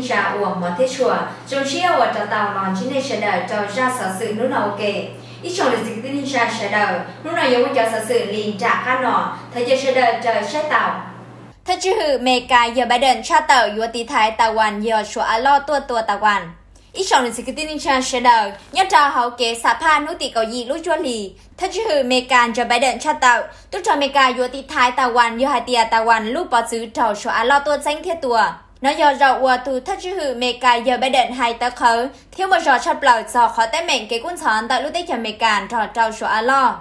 Tsa uas hmov thiab tshua, zoo siab uas rov tau los ntsib nej sawv daws rau zaj xov xwm hnub no ua ke. Ib tsoom niam txiv kwv tij neej tsa sawv daws, hnub no yuav muaj cov xov xwm li nram qab no, thov caw sawv daws raws saib tau. Thawj tswj hwm Amelikas yawg Biden tshaj tawm yuav tiv thaiv Taiwan yog Suav av loj tuaj tua Taiwan. Ib tsoom niam txiv kwv tij neej tsa sawv daws, nyob rau hauv kev xam phaj hnub tim kaum yim lub cuaj hlis, thawj tswj hwm Amelikas Joe Biden tshaj tawm tub rog Amelikas yuav tiv thaiv Taiwan yog hais tias Taiwan lub pov txwv raug Suav av loj tuaj txeeb thiab tua. Nov yog zaum uas tus thawj tswj hwm Amelikas yawg Biden hais tawv qhawv thiab muaj zog tshaj plaws txog qhov teeb meem kev kub ntxhov ntawm lub teb chaws Amelikas nrog rau Suav av loj.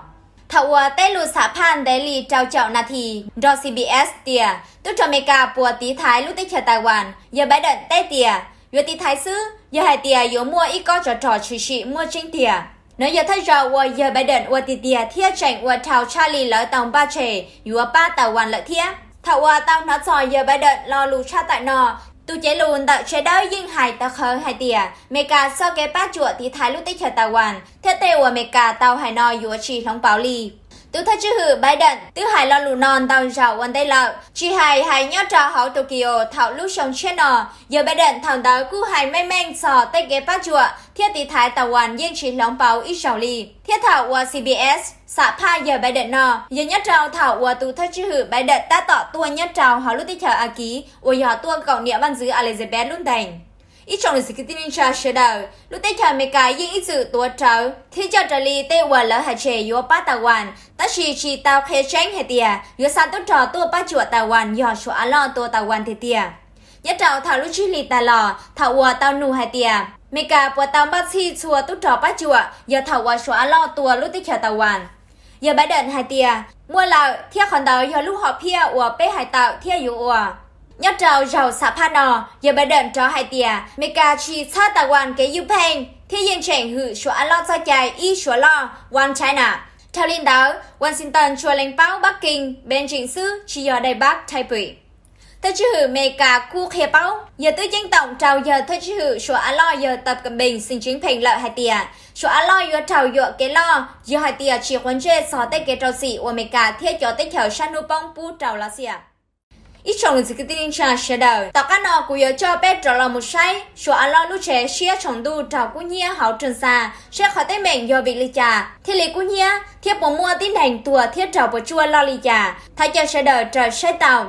Thaum uas teb lus xam phaj ntev li rau caum nas this nrog C B S tias tub rog Amelikas puas tiv thaiv lub teb chaws Taiwan, yawg Biden teb tias yuav tiv thaiv xwb yog hais tias yuav muaj ib kob tsov rog tshwm sim muaj tseeb tiag. Nov yog thawj zaug uas yawg Biden ua tiag tiag thiab tseem ua dhau tshaj li lawv tau npaj tseg yuav pab Taiwan lawm thiab. Thaum uas tau hnov txog yawg Biden lo lus tshaj tawm no, tus cev lus ntawm tsev dawb yeej hais tawv qhawv hais tias Amelikas txoj kev pab cuam tiv thaiv lub teb chaws Taiwan thiab tej uas Amelikas tau hais no yuav tsis hloov pauv li. Tus thawj tswj hwm Biden twb hais lo lus no ntau zaus ua ntej lawm, tsis hais hais nyob rau hauv Tokyo thaum lub xyoo tshiab no, yawg Biden thaum ntawd kuj hais meej meej txog tej kev pab cuam thiab tiv thaiv Taiwan yeej tsis hloov pauv ib zaug li. Thiab thaum uas C B S xam phaj yawg Biden no yog nyob rau thaum uas tus thawj tswj hwm Biden tab tom tuaj nyob rau hauv lub teb chaws Askiv uas yog tuaj kaum niam vaj ntxwv Elizabeth lub ntees. Ib tsoom niam txiv kwv tij neej tsa sawv daws, lub teb chaws Amelikas yeej ib txwm tuav rawv thiab coj raws li tej uas lawv hais tseg yuav pab Taiwan, tab sis tsis tau qhia tseeb hais tias yuav xa tub rog tuaj pab cuam Taiwan yog Suav av loj tua Taiwan tiag tiag. Nyob rau thaum lub tsib hlis tas los, thaum uas tau nug hais tias Amelikas puas tau npaj txhij txhua tub rog pab cuam yog thaum uas Suav av loj tua lub teb chaws Taiwan, yawg Biden hais tias muaj lawm thiab qhov ntawd yog lub hom phiaj uas peb hais tawm thiab yuav ua. Nyob rau zaug xam phaj no, yawg Biden rov hais tias Amelikas tsis txhawb Taiwan kev ywj pheej thiab yeej tseem hwm Suav av loj txoj cai ib Suav loj, One China. Dhau li ntawd, Washington tsuas lees paub Bắc Kinh, Beijing xwb, tsis yog Đài Bắc, Thái Bình. Thawj tswj hwm Amelikas kuj qhia paub yawg twb ceeb toom rau yawg thawj tswj hwm Suav av loj yawg Tập Cận Bình, Xi Jinping lawm hais tias Suav av loj yuav raug yuam kev loj yog hais tias tsis quav ntsej txog tej kev rau txim uas Amelikas thiab cov teb chaws sab hnub poob pub rau Lav Xias. Ib tsoom niam txiv kwv tij neej tsa sawv daws, tom qab no kuv yuav coj peb rov los mus saib Suav av loj lub tsev siab tshoom ntuj raug kub hnyiab hauv Trường Sa, saib qhov teeb meem yog vim li cas thiaj li kub hnyiab thiab puas muaj tib neeg tuag thiab raug puas tsuaj loj li cas, thov caw sawv daws raws saib tau.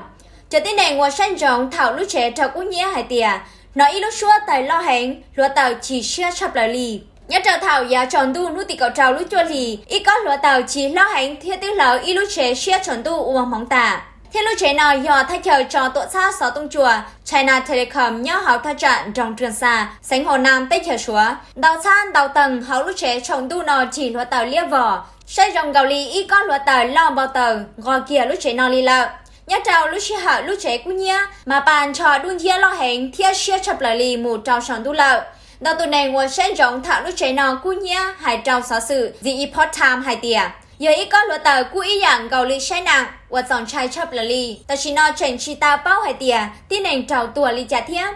Cov tib neeg uas saib ntsoov thaum lub tsev raug kub hnyiab hais tias hnov ib lub suab tawg loj heev, hluav taws cig siab tshaj plaws li. Nyob rau thaum yav tsaus ntuj hnub tim kaum rau lub cuaj hlis, ib kob hluav taws cig hlob heev thiab twb hlawv ib lub tsev siab tshoom ntuj ua hmoov tas, thiab lub tsev no yog thaj chaw tso tuam txhab xov tooj cua China Telecom nyob hauv thaj tsam nroog Trường Sa, xeev Hồ Nam, teb chaws Suav. Ntau txhab ntau teeg hauv lub tsev tshoom ntuj no cig hluav taws liab vog, saib zoo nkaus li ib kob hluav taws loj npau taws nqos kiag lub tsev no li lawm. Nyob rau lub sij hawm lub tsev kub hnyiab mas pa ntsho dub nciab loj heev thiab siab tshaj plaws li mus rau saum ntuj lawm. Ntau tus neeg uas saib ntsoov thaum lub tsev no kub hnyiab hais rau xov xwm The Epoch Times hais tias yog ib kob hluav taws kub ib yam nkaus li saib na uas txaus ntshai tshaj plaws li. Tam sim no tseem tsis tau paub hais tias tib neeg raug tuag li cas thiab.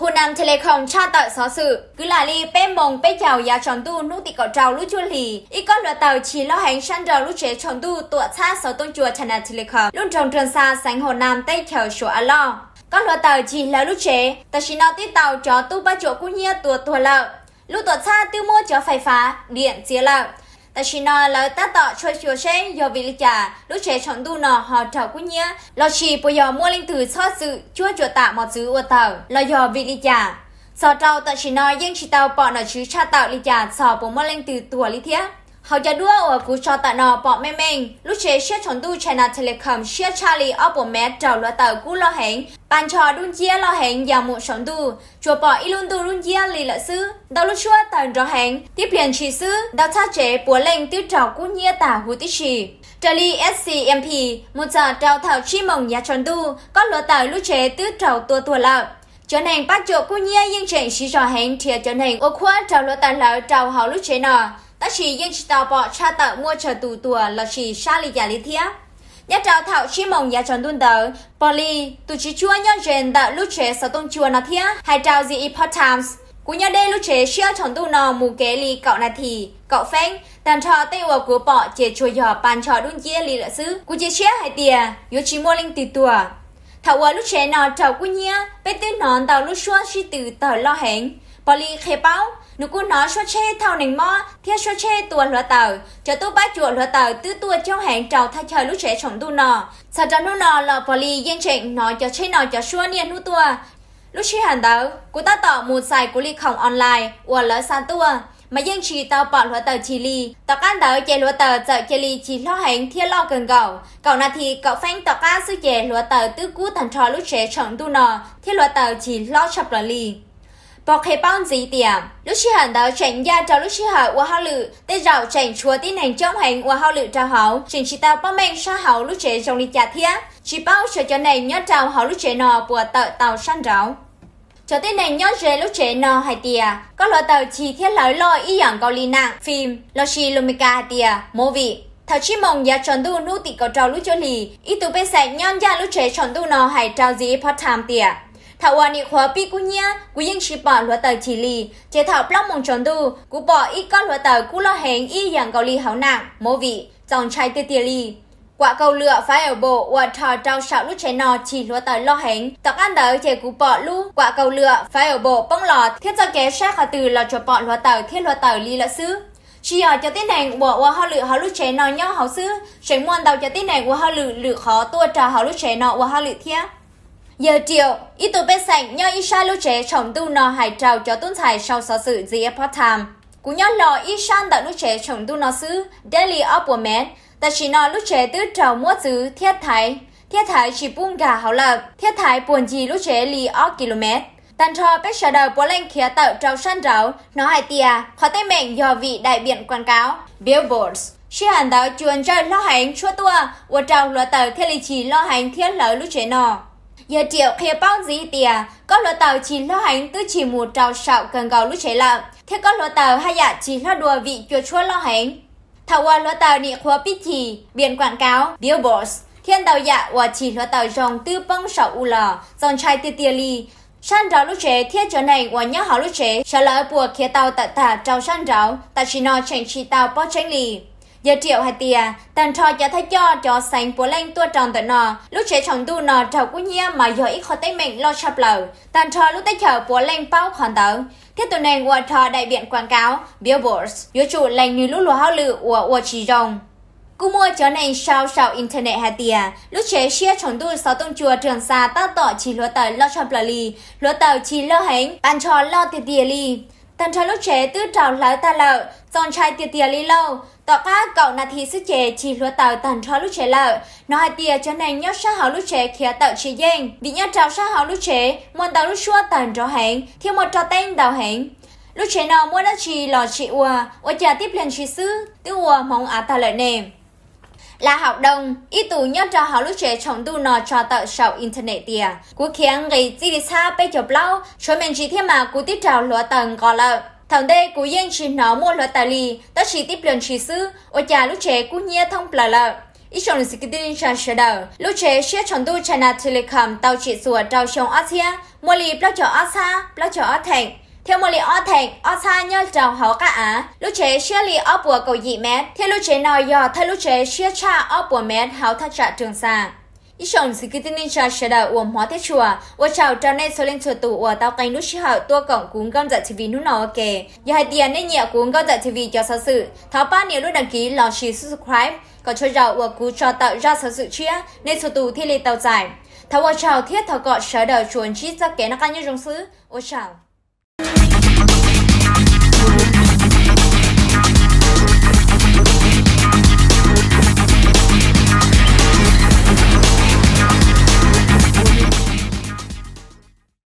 Hunan Telecom tshaj tawm xov xwm kwv lam li peb moos peb caug yav tsaus ntuj hnub tim kaum rau lub cuaj hlis, ib kob hluav taws cig loj heev sab nraud lub tsev tshoom ntuj tuam txhab xov tooj cua China Telecom lub nroog Trường Sa, xeev Hồ Nam, teb chaws Suav av loj. Kob hluav taws cig hlawv lub tsev, tam sim no twb tau cov tub pab cuam kub hnyiab tua tuag lawm. Lub tuam txhab twb muab cov fais fav diam txiav lawm. Tam sim no lawv tab tom tshua xyuas seb yog vim li cas lub tsev tshoom ntuj no ho raug kub hnyiab, lossis puas yog muaj leej twg txhob txwm cuab cuam tam mos txwv ua tawg los yog vim li cas. Txog rau tam sim no yeej tsis tau pom nom tswv tshaj tawm li cas txog puas muaj leej twg tuag li thiab. Hauv cov duab uas kuv tso tawm no pom meej meej, lub tsev siab tshoom ntuj China Telecom siab tshaj li ob puas mev raug hluav taws kub loj heev, pa ntsho dub nciab loj heev ya mus saum ntuj, tsuas pom ib lub ntuj dub nciab li lawm xwb. Ntau lub suab tawg nrov heev, tib pliag ntshis xwb ntau txhab tsev puav leej twb raug kub hnyiab tas huv tib si. Raws li S C M P, mus txog rau thaum tsib moos yav tsaus ntuj, kob hluav taws lub tsev twb raug tua tuag lawm. Cov neeg pab cuam kub hnyiab yeej tseem siv zog heev nrhiav cov neeg ua khuab raug hluav taws hlawv rau hauv lub tsev no, tab sis yeej tsis tau pom tshaj tawm muaj tsawg tus tuag lossis sab li cas li thiab. Nyob rau thaum tsib moos yav tsaus ntuj ntawd, Pog Li, tus tswv cuab nyob ze ntawm lub tsev xov tooj cua no thiab hais rau The Epoch Times, kuv nyob deb lub tsev siab tshoom ntuj no mus kev li kaum nas this, kaum feeb, tag nrho tej uas kuv pom ces tsuas yog pa ntsho dub nciab li lawm xwb. Kuv cia siab hais tias yuav tsis muaj leej twg tuag. Thaum uas lub tsev no raug kub hnyiab, peb twb hnov ntau lub suab sib tw tawg loj heev. Pos Lis qhia paub, nws kuj hnov suab tsheb thauj neeg mob thiab suab tsheb tua hluav taws. Cov tub pab cuam hluav taws twb tuaj coob heev rau thaj chaw lub tsev tshoom ntuj no. Txog rau hnub no los Pos Lis yeej tseem hnov cov tsheb no cov suab niaj hnub tuaj. Lub sij hawm ntawd kuv tab tom mus txais kuv li khoom online uas lawv xa tuaj, mas yeej tsis tau pom hluav taws cig li. Tom qab ntawd ces hluav taws txawm cia li cig hlob heev thiab loj kawg nkaus. Kaum nas this kaum feeb tom qab xwb ces hluav taws twb kub tag nrho lub tsev tshoom ntuj no thiab hluav taws cig hlob tshaj plaws li. Pos qhia paub ntxiv tias lub sij hawm ntawd tseem ncaj rau lub sij hawm ua hauj lwm, tej zaum tseem tshuav tib neeg coob heev ua hauj lwm rau hauv, tseem tsis tau paub meej sab hauv lub tsev zoo li cas thiab tsis paub xyov cov neeg nyob rau hauv lub tsev no puas tawm tau sab nraud. Cov tib neeg nyob ze lub tsev no hais tias kob hluav taws cig thiab hlawv loj ib yam nkaus li nam fim lossis lus Meskas hais tias movie. Thaum tsib moos yav tsaus ntuj hnub tim kaum rau lub cuaj hlis, ib tug pej xeem nyob ncaj lub tsev tshoom ntuj no hais rau The Epoch Times tias, thaum uas nim qhuav pib kub hnyiab kuv yeej tsis pom hluav taws cig li, ces thaum plaub moos tsaus ntuj kuv pom ib kob hluav taws kub loj heev ib yam nkaus li hauv nam movie, txaus ntshai tiag tiag li. Kuam kaus lwam fireball uas rho rau saum lub tsev no cig hluav taws loj heev. Tom qab ntawd ces kuv pom lub kuam kaus lwam fireball poob los thiab txoj kev saib qhov twg los tsuas pom hluav taws thiab hluav taws li lawm xwb. Tsis yog cov tib neeg uas ua hauj lwm hauv lub tsev no nyob hauv xwb, tseem muaj ntau cov tib neeg ua hauj lwm lwm qhov tuaj rau hauv lub tsev no ua hauj lwm thiab. Yawg Riaum, ib tug pej xeem nyob ib sab lub tsev tshoom ntuj no hais rau cov tub ntxhais sau xov xwm The Epoch Times, kuv nyob hlo ib sab ntawm lub tsev tshoom ntuj no xwb, deb li ob puas mev. Tam sim no lub tsev twb raug muab txwv thiab thaiv, thiab thaiv tsis pub nkag hauv lawm, thiab thaiv puag ncig lub tsev li ob ki lus mev. Tag nrho peb sawv daws puav leej khiav tawm rau sab nraud, hnov hais tias qhov teeb meem yog vim daim piam kuam kauv billboards. Sij hawm ntawd cua ntsawj hlob heev tshuab tuaj ua rau hluav taws thiaj li cig loj heev thiab hlawv lub tsev no. Yawg Riaum qhia paub ntxiv tias kob hluav taws cig hlob heev twb cig mus rau saum kawg nkaus lub tsev lawm, thiab kob hluav taws haj yam cig hlob dua vim cua tshuab loj heev. Thaum uas hluav taws nim qhuav pib cig, piam kuam kauv billboards thiab ntau yam uas cig hluav taws zoo twb poob saum u los, txaus ntshai tiag tiag li. Sab nraud lub tsev thiab cov neeg uas nyob hauv lub tsev sawv lawv puas khiav tau tawm tag rau sab nraud tam sim no tseem tsis tau paub tseeb li. Yawg Riaum hais tias tag nrho cov thawj coj cov xeev puav leej tuaj rau ntawm no. Lub tsev tshoom ntuj no raug kub hnyiab mas yog ib qho teeb meem loj tshaj plaws, tag nrho lub teb chaws puav leej paub qhov ntawd, thiab tus neeg uas rho daim piam kuam kauv billboards yuav tsum lees nws lub luag hauj lwm uas ua tsis zoo. Kuj muaj cov neeg sau saum internet hais tias lub tsev siab tshoom ntuj xov tooj cua Rwg Xa tab tom cig hluav taws loj tshaj plaws li, hluav taws cig loj heev, pa ntsho loj tiag tiag li. Tag nrho lub tsev twb raug hlawv tag lawm, txaus ntshai tiag tiag li lauj. Tom qab kaum nas this xwb ces cig hluav taws tag nrho lub tsev lawm. Hnov hais tias cov neeg nyob sab hauv lub tsev khiav tawm tsis yeej, vim nyob rau sab hauv lub tsev muaj ntau lub suab tawg nrov heev thiab muaj roj teb ntau heev. Lub tsev no muaj dab tsi los tsis ua, ua cas tib pliag ntshis xwb twb ua hmoov av tag lawm ne? La Hau Doo, ib tus nyob rau hauv lub tsev tshoom ntuj no tso tawm saum internet tias, kuv khiav nqis txij li txhab peb caug plaub, tshuav me ntsis thiab mas kuv twb raug hluav taws nqos lawm. Thaum ntej kuv yeej tsis hnov muaj hluav taws li, tab sis tib pliag ntshis xwb ua cas lub tsev kub hnyiab thoob plaws lawm. Ib tsoom niam txiv kwv tij neej tsa sawv daws, lub tsev siab tshoom ntuj China Telecom tau tsim txuas rau xyoo ob txhiab, muaj li plaub caug ob txhab plaub caug ob theem, thiab muaj li ob theem ob txhab nyob rau hauv qab av. Lub tsev siab li ob puas kaum yim mev, thiab lub tsev no yog thawj lub tsev siab tshaj ob puas mev hauv thaj tsam Rwg Xa. Ib tsoom niam txiv kwv tij neej tsa sawv daws uas hmov thiab tshua, ua tsaug rau nej txhua leej txhua tus uas tau qee lub sij hawm tuaj koom kuv Nkauj Ntxawm T V hnub no ua ke. Yog hais tias nej nyiam kuv Nkauj Ntxawm T V cov xov xwm, thov pab nias lub đăng ký lossis subscribe kom txhua zaus uas kuv tso tawm zaj xov xwm tshiab nej txhua tus thiaj li tau txais. Thov ua tsaug thiab thov kom sawv daws tsuas ntsib txoj kev noj qab nyob zoo xwb. Ua tsaug.